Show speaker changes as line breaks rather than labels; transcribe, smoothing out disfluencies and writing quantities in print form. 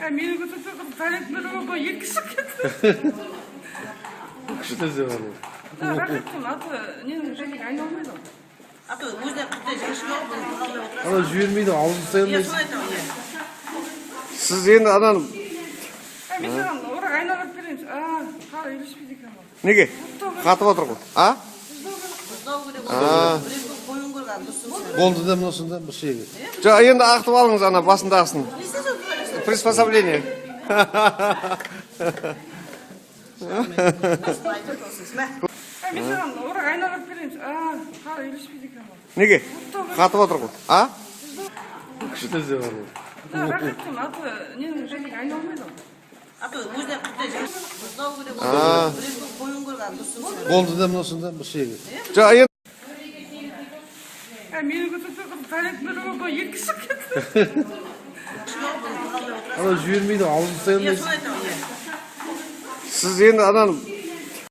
Мені көрсетсе, туалет беруге екі шығып кетті.
Күшті нәрсе бар ол.
Рахат, аты ненің жүзіне айналмайды ғой.
А то өзіне құрттай жіңішке ғой, бұны бұға алмай отырасың.
Ана жібермейді, аузын ұстай
Иә,
алмайсың.
соны айтамын, иә.
Сіз енді ананы
Мен саған орақ айналдырып берейін. А, қара үйлеспейді екен ғой.
Неге? Қатып отыр ғой. А?
Бұздау керек ол. Бір екі күн қоюың керек ана дұрыс.
Болды да мынау сонда бұл шегі.
Жоқ, енді ағытып алыңыз ана басындағысын.
Не істейсің ол?
Приспособление.
Мен саған орақ айналдырып берейін. А, қара үйлеспейді екен ғой.
Неге? Қатып отыр ғой. А?
Күшті нәрсе бар ол.
Рахат, аты ненің жүзіне айналмайды ғой.
А то өзіне құрттай жіңішке, бұздау керек ол. Бір екі күн қоюың керек ана дұрыс.
Болды да мынау сонда бұл шегі.
Жоқ, енді
Мені көрсетсе, туалет беруге екі шығып кетті.
Ана жібермейді, аузын ұстай
Иә,
алмайсың.
соны айтамын, иә.
Сіз енді ананы